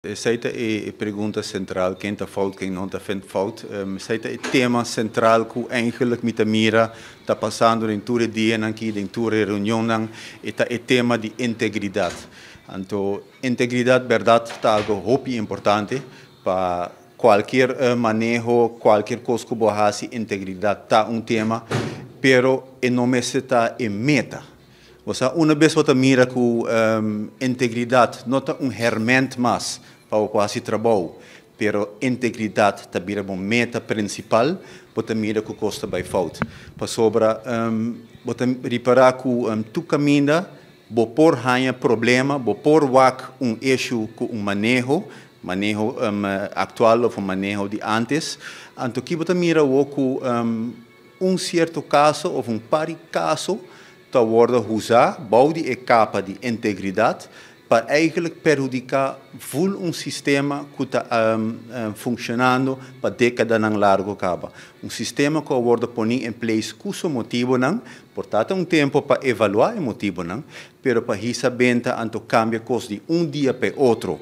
Esey ta e pregunta central: ken ta fout, ken no ta fout. Esey ta e tema central cu eigenlijk mi ta mira ta pasando den tur dia aki, den tur reunion, ta e tema di integridad. Anto, integridad, berdad, ta algo hopi importante pa cualkier maneho, cualkier cos cu bo haci, integridad ta un tema, pero e no ta e meta. Osea, un biaha bo mira cu integridad no ta un herment mas pa haci trabou, pero integridad ta bira un meta principal, bo ta mira cu cos ta bay fout. Pasobra, bo ta ripara cu tur caminda, bo por haya problema, bo por wak un issue cu un maneho actual of un maneho di antes, anto cu bo ta mira cu un cierto caso of un par di caso ta wordo usa bou di e capa di integridad pa eigenlijk perhudica full un sistema cu ta funcionando pa decadanan largo caba. Un sistema cu a wordo poni in place cu su motibonan, por tanto un tempo pa evalua e motibonan, pero pa hisa benta anto cambia cos di un dia pa otro.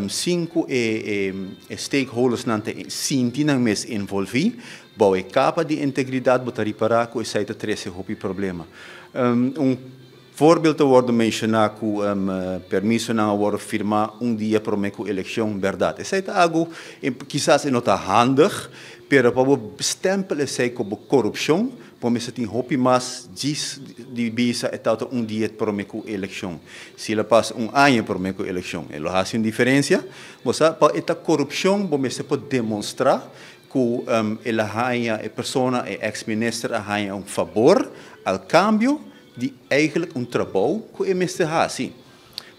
Sin cu e stakeholders nan ta sinti nan mes envolvi, bou e capa di integridad, bo ta ripara cu esey ta trece hopi problema. Un voorbeeld ta wordo menciona cu permisonan a wordo firma un dia prome cu eleccion, berdad. Esey ta algo, kisas no ta handig, pero pa stempel esey como corupcion, pa mi tin hopi mas dis di bisa e ta un dia prome cu eleccion. Si el a pasa un aña prome cu eleccion, e lo haci un diferencia? Bo sa, pa e corupcion, bo por demostra cu el a haya e persona, e ex-minister, a haya un fabor a cambio di eigenlijk un trabou cu e mester haci.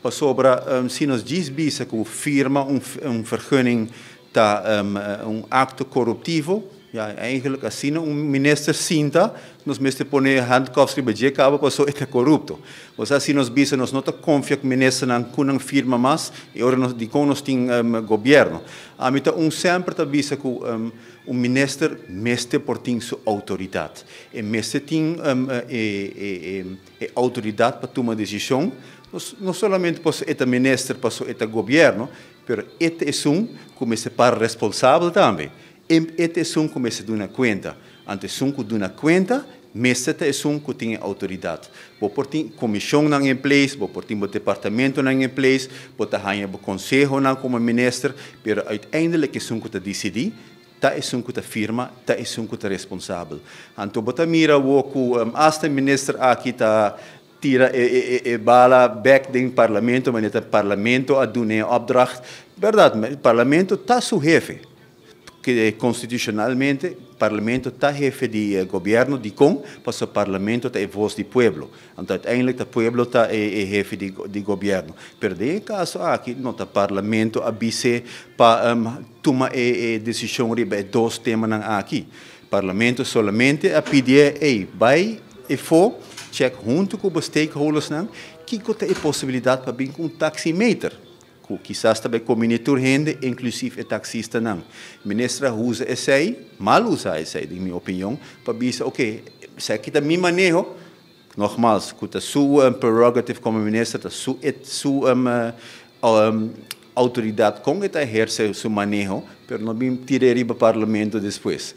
Pasobra, si nos djis bisa cu firma un vergunning ta un acto coruptivo, ja, eigenlijk asina un minister sinta, nos mester pone handcuffs riba dje caba paso e ta corupto. Osea, si nos bisa nos no ta confia cu ministernan cu nan firma mas, y ora nos di con nos tin gobierno. Ami ta un semper ta bisa cu un minister mester por tin su autoridad. E mester tin e autoridad pa tuma decision, no solamente paso e ta minister, paso e ta gobierno, pero e ta un cu mester para responsabel tambe. E ta un cu mester duna cuenta. Anto, un cu duna cuenta, mester ta un cu tin autoridad. Bo por tin comisionnan in place, bo por tin departamentonan in place, bo ta haya bo consehonan como minister, pero uiteindelijk ta un cu ta dicidi, ta un cu ta firma, ta un cu ta responsabel. Anto, bo ta mira cu hasta minister aki ta tira e bala back den parlamento, maar net parlamento a duna een opdracht. Berdad, parlamento ta su hefe. Cu constitucionalmente, parlamento ta hefe di gobierno di con, paso parlamento ta e voz di pueblo. Anto, uiteindelijk, e pueblo ta e hefe di gobierno. Pero den e caso aki, no ta parlamento a bis'e pa tuma e decision riba e dos temanan aki. Parlamento solamente a pidi, hey, bay afo, check hunto cu e stakeholders nan, kico ta e posibilidad pa bin cu un taximeter cu kisas tambe combina tur hende, inclusive e taxistanan. Minister a usa esey, mal usa esey, den mi opinion, pa bisa, ok, esaki ta mi maneho, nogmaals, cu ta su prerogative como minister, ta su autoridad con ta eherce su maneho, pero no bin tira riba parlamento despues.